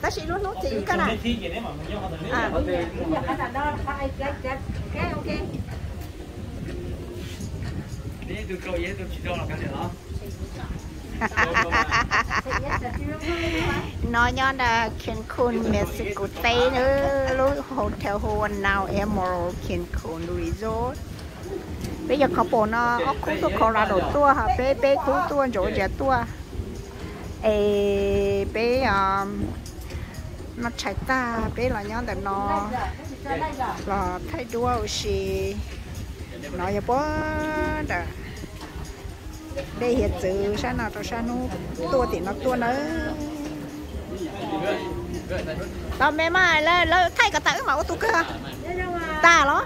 Tab sis lub hnub txiv koj na. No nyob nram Cancun, Mexico teb na, lub hotel hu ua Nau Emerald Cancun Resort. Peb yog couple no, ob khub tuaj Colorado tuaj, peb peb khub tuaj Georgia tuaj. Es peb noj tshais tag peb los nyob ntawm no los thaij duab ua si. No yog puag nram dej hiav txwv sab no rau sab hnub tuaj tim no tuaj nawb. Tau me mas lawv thaij kom tag wb mam ua tus kawg. Tag los?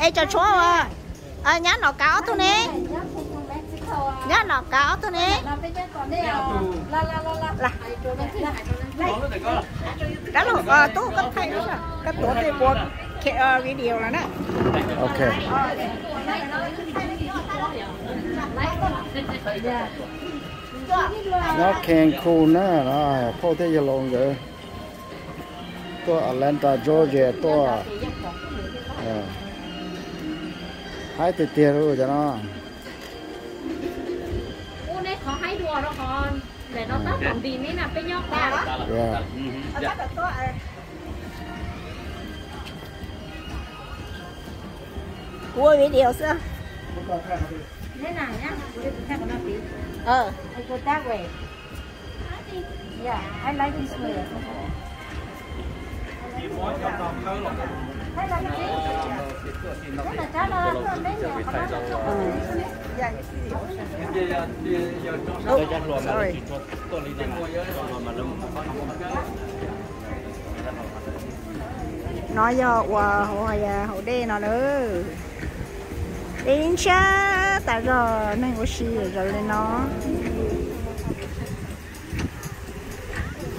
Es cov tshuav uas nyab nom kav ob tug ne? Nyab nom kav ob tug ne? Dab laug tub koj thaij, koj tuav tej puas video los na. Ok. Nyob Cancun na, phauj thiab yawg laus nkawd tuaj Atlanta, Georgia tuaj. Haib tiag tiag li cov no. Kuv ua video xwb. No yog ua hauv dej no na. Dej ntshiab tas zog, neeg ua si zom zaws li no.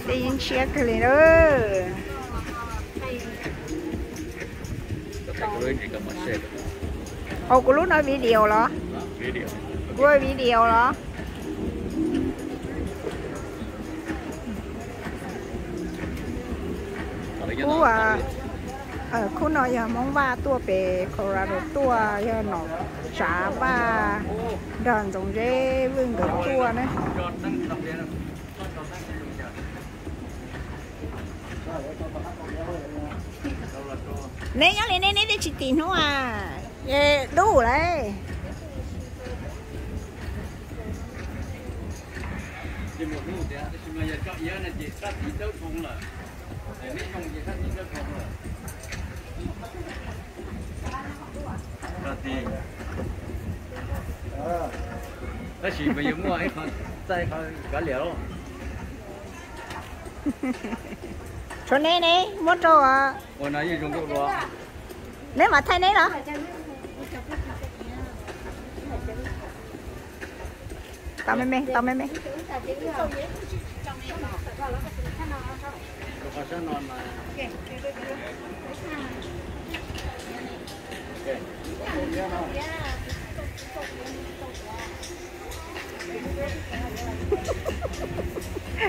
Dej yeej ntshiab kawg li na. Hauv kuv lub no video los? Kuv video los? Kuv, khub no yog Hmoob Vaj tuaj pem Colorado tuaj, yog nom tsav Vaj nrog Ntxoov Zeb Vwj nkawd tuaj na. Neb nyob li neb, neb twb tsis tim hnub a, dub lawm. Tab sis mas yuav muaj ib qho txaij qhov kav liam. Tshuav neb ne, muab rau. Neb mam thaij neb los. Tau me me, tau me me.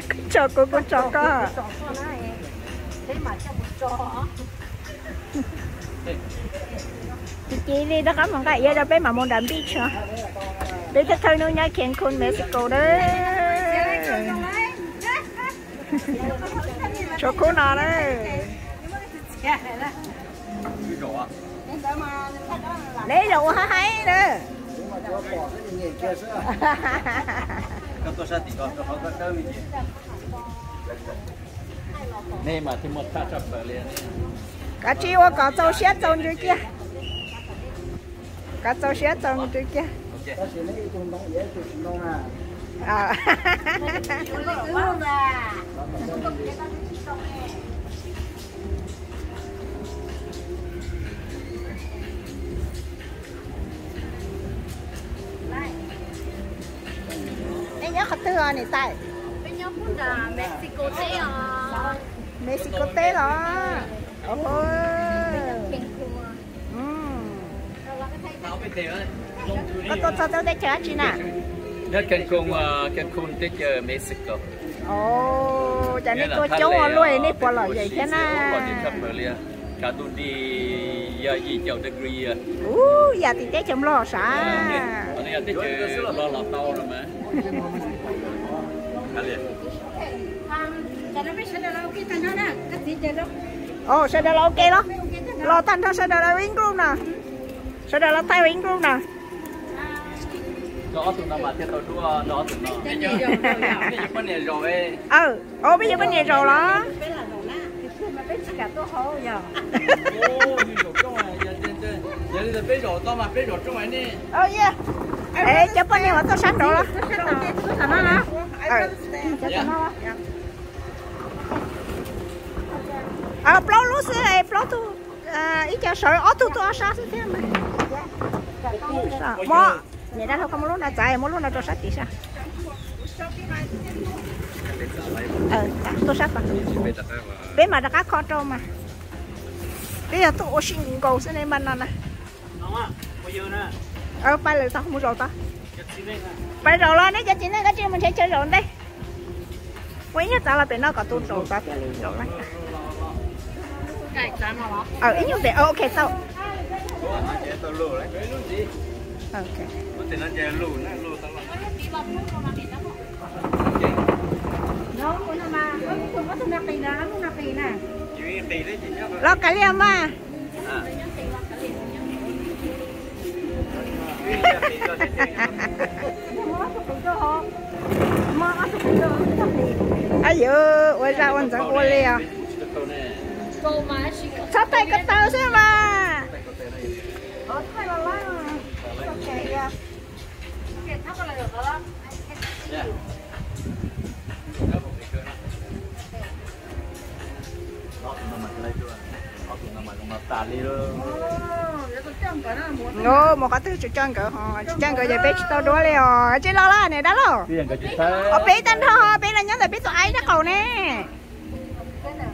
Koj tso kuv, kuv tso koj. Tsis cis li rov qab mus nqa iav rau peb mam mus nram beach. Peb thiaj thawj hnub nyob Cancun, Mexico na. Tshuav khub no na. Neb zaum ua haib haib na. Kav tsij ua kom txaus siab txaus ntsws kiag. Kom txaus siab txaus ntsws kiag. Nej nyob qhov twg os niam tais? Mexico teb los? Koj tuaj txog txawb teb chaws dab tsi na? Nyob Cancun, Cancun teb chaws Mexico. Ov, cas nej tuaj coob ua luaj nej puas lom zem thiab na? Kav tus di yog yim caum degree. Ub, yam tim teb chaws Nplog sav. Teb chaws Nplog los tau no mas. Sawv daws los ua ke los, los tag nrho sawv daws los ib group no, sawv daws los thaij ib group no. Ob tug no mas thiaj tau duab nrog ob tug no. Peb yuav poj niam zaum los? Peb zaum tau mas peb zaum rooj ne. Cov poj niam mas tuaj sab nraud los? Plaub lub xwb, plaub tug, ib co sawv ob tug tuaj ob sab xwb thiab mas. Muab, niam dab laug koj muab lub no txav, muab lub no rau sab tid saib. Tuaj sab tod, peb mam rov qab kho rau mas. Peb yog tuaj ua si nkaus xwb ne npaj no na. Pab lawm tod, mus zaum tod. Pab zaum los nej cov txiv neej koj tsis mus nrhiav chaw zaum ntej. Ua ib nyuag txav los pem no kom tus zaum tod thiaj li zaum lawm. Ib nyuag pem, ok tau. Los kav liam mas. Ab yuv, ua zaj ua ntxeev ua li os. Txhob thaij ko taw xwb mas. Mus qhov twg tsis coj nkawd ho, tsis coj nkawd ces peb tsis tau duab li os. Tsis los lawm niam dab laug. Os peb tag nrho, peb los nyob ntawm peb tus aib dab qaum ne.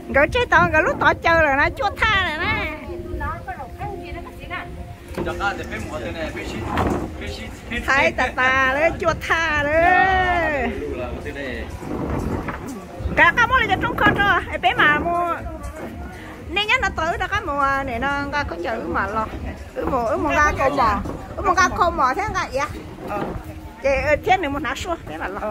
Nkawd tseg tod, nkawd lub tod caws lawm na, cuaj thaj lawm na. Thaib tas tas lawm, cuaj thaj lawm. Kav qab muab li cov roob kho rau es peb mam mus. Nej nyob no tos wb rov qab mus, nim no nqa khaub ncaws wb mam los. Wb mus, wb mus nqa khau mom, wb mus nqa khau mom thiab nqa iav. Ces thiab nws mus hnav suab peb mam los.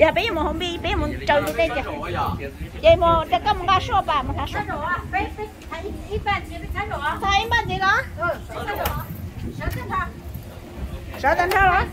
Yog peb yuav mus hauv npi, peb yuav mus tsaws ntu tej ces, ces mus rau koj mus nqa suab pas mus hnav suab. Txog ib npaj ntxiv los? Sawv tag nrho los?